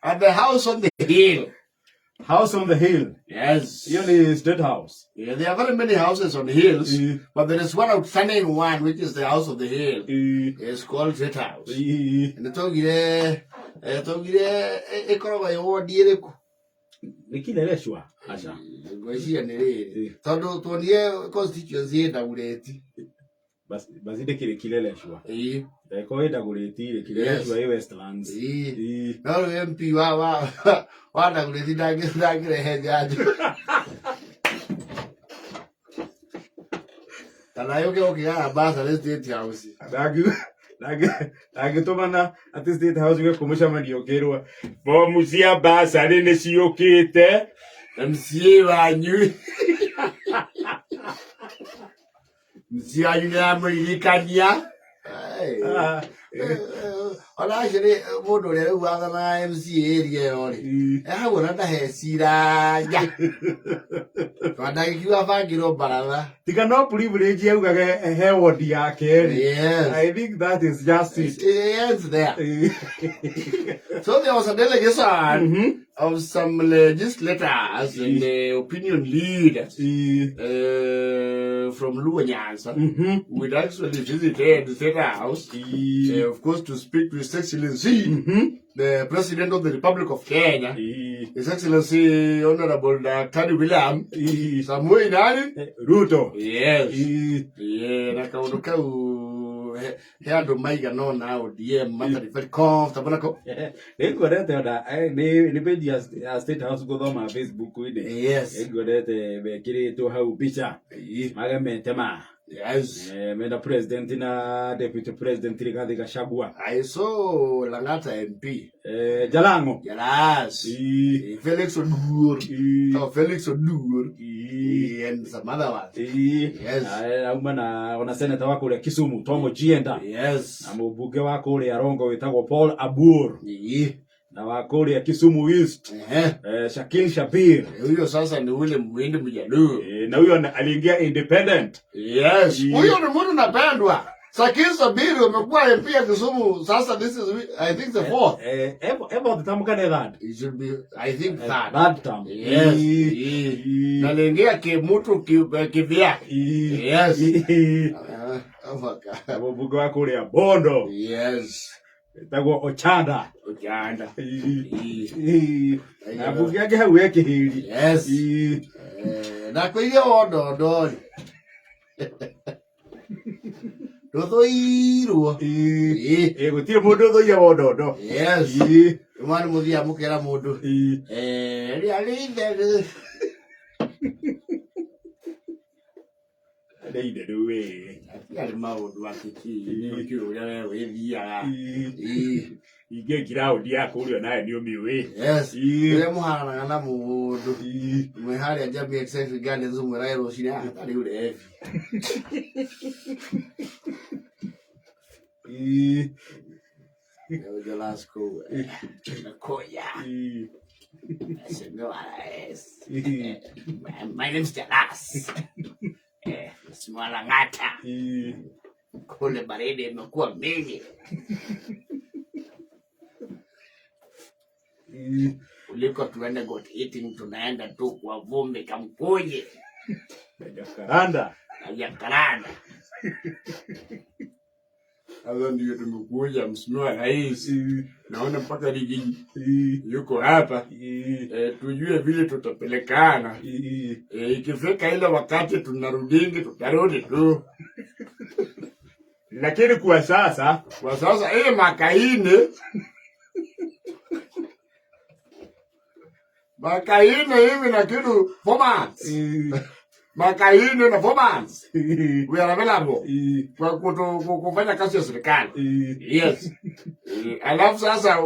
At the house on the hill. House on the hill. Yes. Hiyo ni State House. Yeah, there are very many houses on hills, but there is one outstanding one, which is the house of the hill. It's called State House. Nĩ twaugire twaugire ĩkoragwo ĩ wodi ĩrĩkũ? Nĩ Kileleshwa. Aca. Ngwĩciria nĩ rĩrĩ tondũ tuonire constituency ĩ Dagoretti. Basi ndĩkĩrĩ Kileleshwa. Ĩĩ. Eko ĩ Dagoretti rĩ, Kileleshwa ĩ Westlands. Ĩĩ. Ĩĩ. No rĩu MP wa Dagoretti ndangĩrehe njanjo kana yũke gũkĩgaya bursary State House. Ndangĩtũmana atĩ State House gwekwo mũcemanio ũkĩrwo bomu cia basarĩ nĩ ciũkĩte. MCA wanyu, MCA wanyu nĩaramũririkania. Ah, Ona actually mũndũ ũrĩa rĩu wathanaga MCA area ĩyo rĩ, hau ona ndaheciragia tondũ ndangĩkiuga bangĩrwo baratha. Tiga no privilege yaugaga he wodi yake rĩ. Yes. I think that is just it. It ends there. So there was a delegation of some legislators and opinion leaders from Luo Nyanza who had actually visited the State House, of course, to speak to His Excellency, the President of the Republic of Kenya, His Excellency Honorable Daktari William Samoei nani? Ruto. Yes. Yeah, na kaundu kau he andũ maigana ũna ODM matarĩ very comfortable nako. Nĩ nguonete ona nĩ page ya State House gũthoma Facebook-inĩ. Yes. Nĩ nguonete mekĩrĩtwo hau mbica magemete ma mena president na deputy president Rigathi Gachagua. I saw Lang'ata MP. Jalango. Yes. Felix Oduor. Oh, Felix Oduor. And some other ones. Yes. Auma na ona senator wa kũrĩa Kisumu Tom Ojienda. Na mũmbunge wa kũrĩa Rongo wĩtagwo Paul Abuor. Na wa kũrĩa Kisumu East Shakil Shabir. Huyo sasa ni ule muhindi Mjaluo. Na huyo aliingia independent. Yes. Huyo ni mtu napendwa. Shakil Shabir amekuwa MP ya Kisumu. Sasa this is, I think, the fourth. About the term kana third. It should be, I think, third. Third term. Yes. Na aliingia kimutu kivyake. Yes. Ah, Mũmbunge wa kũrĩa Bondo wĩtagwo Ochanda. Uganda. Na mbunge angĩ hau e Kĩhĩri. Yes. Na kwĩiria wondondo rĩ, ndũthũirwo. Gũtirĩ mũndũ ũthũire wondondo. Yes. Mwana mũthiaga mũkera mũndũ rĩrĩa rĩithe Nĩ itherũ we. Atiarĩ maũndũ atĩkĩ ũkĩũĩ ũrĩa we wĩthiaga. Ingĩ ground ya kũrĩa nawe nĩ ũmĩũĩ. Yes. Rĩrĩa mũharanaga na mũndũ mwĩ harĩa Jamii Executive Gardens mwĩrage rũcinĩ, "Ah, tarĩ urevi." Jolasco Nakoya. Mheshimiwa Rais. My name's Jalas. Mheshimiwa Lang'ata. Kule baridi imekuwa mingi. Kuliko tuende goat eating, tunaenda tu kwa vumbi kamkuje. Jacaranda. Na Jacaranda. Sasa ndio tumekuja Mheshimiwa Rais. Naona mpaka Rigiji yuko hapa. Tujue vile tutapelekana. Ikifika ile wakati tunarudingi, tutarudi tu. Lakini kwa sasa, Kwa sasa ile makaine hivi na kitu 4 months, makaine na 4 months we are available kwa kufanya kazi ya serikali. Yes. Alafu sasa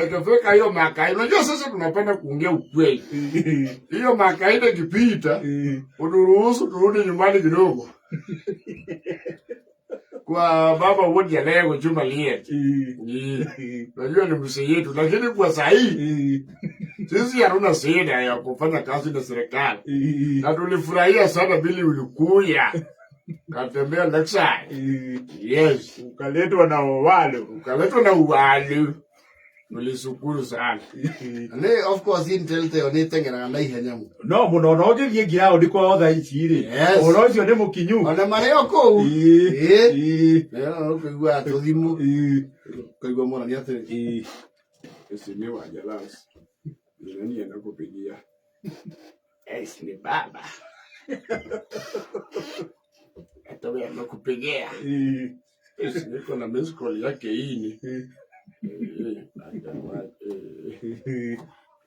ikifika hiyo makaine, unajua sasa tunapenda kuongea ukweli. Hiyo makaine ikipita, uturuhusu turudi nyumbani kidogo kwa baba wote leo Juma Liet. Unajua ni mzee yetu, lakini kwa saa hii sisi hatuna shida ya kufanya kazi na serikali. Na tulifurahia sana vile ulikuya katembea Lakeside. Yes. Ukaletwa na Owalo. Ukaletwa na Uwalu. Tulishukuru sana. Nĩ of course Intel ta ĩyo nĩ ĩteng'eraga na ihenya mũno. No mũno no ũngĩthiĩ ngiraũndi kwao thaa ici rĩ, Yes. ũhoro ũcio nĩ mũkinyu. Ona marĩ o kũu. Ĩĩ, Ĩĩ. ĩĩ, Na ũkũigua tũthimũ, ĩĩ, ũkaigua mwarania atĩrĩ. Ĩĩ. Mheshimiwa Jalas, ni nani anakupigia? Yes, ni baba. Hata wewe amekupigia. Ĩĩ. Yes, niko na miss call yake hii. Ĩĩ. Eh, eh,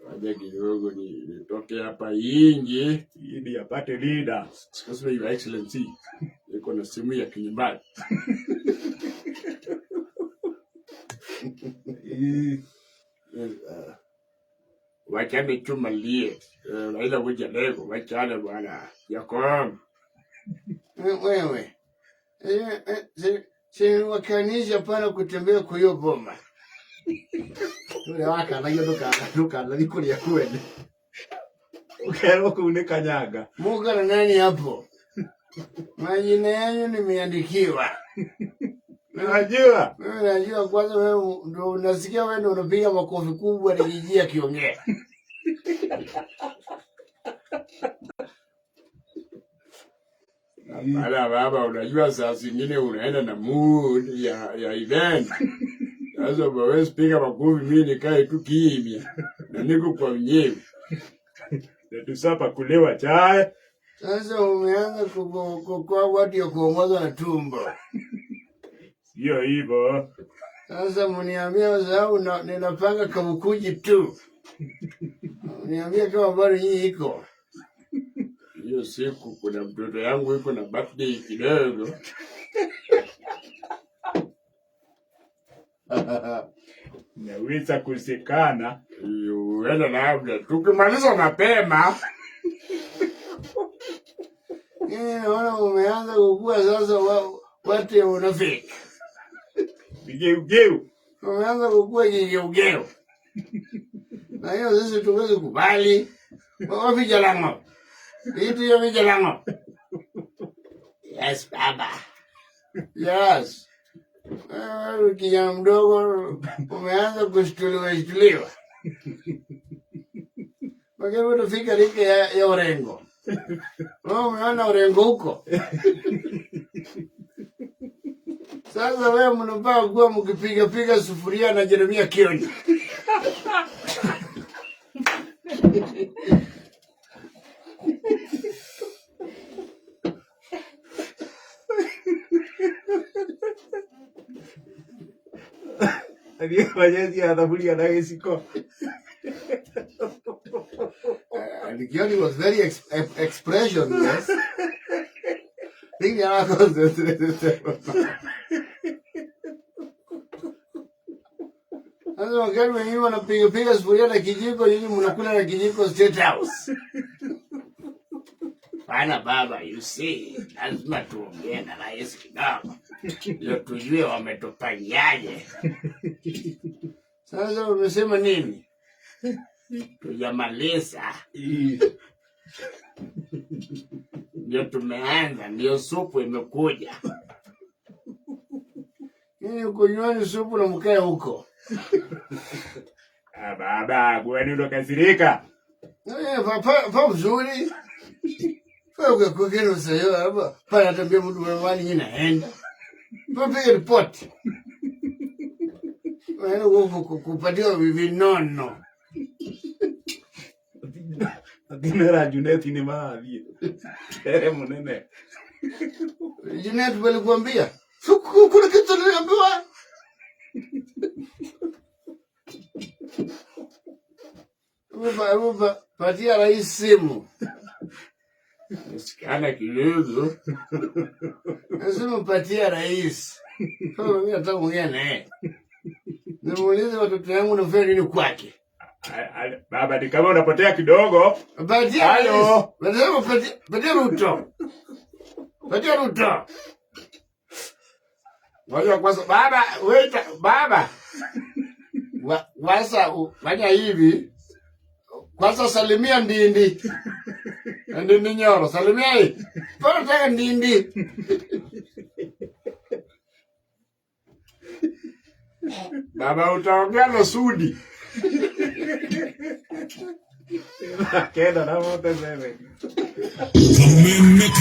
waja kidogo nitoke hapa inje. Ili apate leader. Sasa Your Excellency, niko na simu ya kinyumbani. Ĩĩ. Wachane tumalie. Raila kuja leo, wachane bwana. Jacob. Wewe. Si wakanisha pana kutembea kwa hiyo boma. Ule wakanagia ndũkanathiĩ kũrĩa kwene. Ũkerwo kũu nĩ kanyanga. Muka na nani hapo? Majina yenu nimeandikiwa. Unajua? Mimi najua kwanza wewe ndio unasikia, wewe ndio unapiga makofi kubwa nikijia akiongea. Hapana baba, unajua saa zingine unaenda na mood ya event. Sasa huwezi piga makofi, mimi nikae tu kimya na niko kwa wenyewe. Tusapakuliwa chai. Sasa umeanza kwa watu ya kuongozwa na tumbo. Sio hivyo. Sasa mniambia sababu ninapanga kabukuji tu. Niambia kama bado hii iko. Hiyo siku kuna mtoto yangu iko na birthday kidogo. Naweza kusikana. Huenda labda tukimaliza mapema. Mimi naona umeanza kukua sasa watu ya unafiki. Vigeugeu. Umeanza kukua kigeugeu. Na hiyo sisi tuwezi kubali. Wapi Jalango? Vitu hiyo Jalango. Yes, baba. Yes. Wewe kijana mdogo umeanza kushtuliwa shtuliwa. Wakati utafika rika ya Orengo. Wewe umeona Orengo huko. Sasa wewe mnapaa kuwa mkipiga piga sufuria na Jeremia Kioni. Aliyefanya thaburia na gĩciko. And Kioni was very expressionless. Think Sasa wakati wengine wanapiga piga sufuria na kijiko, nyinyi mnakula na kijiko State House. Bana baba, you see, lazima tuongee na rais kidogo ndio tujue wametupangiaje. Sasa umesema nini? Tujamaliza, ndio tumeanza, ndio supu imekuja. Nyinyi kunywani supu na mkae huko. Ah, baba, kwani unakasirika? Eh, pa mzuri. Pa ukakokera usayo hapa. Pa natambia mtu mwani nyinyi naenda. Pa piga ripoti. Waenda kupatiwa vinono. Akinera Junet nĩ marathiĩ. Tere mũnene. Junet walikuambia? Kuna kitu niliambiwa. Hebu patia rais simu. Nisikana kidogo. Nasema patia rais. Kama mimi nataka kuongea naye. Nimuulize watoto yangu nafanya nini kwake. Baba, ni kama unapotea kidogo. Patia Halo. rais. Nasema patia Ruto. Patia Ruto. Ngoja kwanza baba, wait baba. Kwanza fanya hivi. Kwanza salimia Ndindi. Ndindi Nyoro, salimia hii. Bora nataka Ndindi. Baba utaongea na Sudi. 9 na 47. Kameme.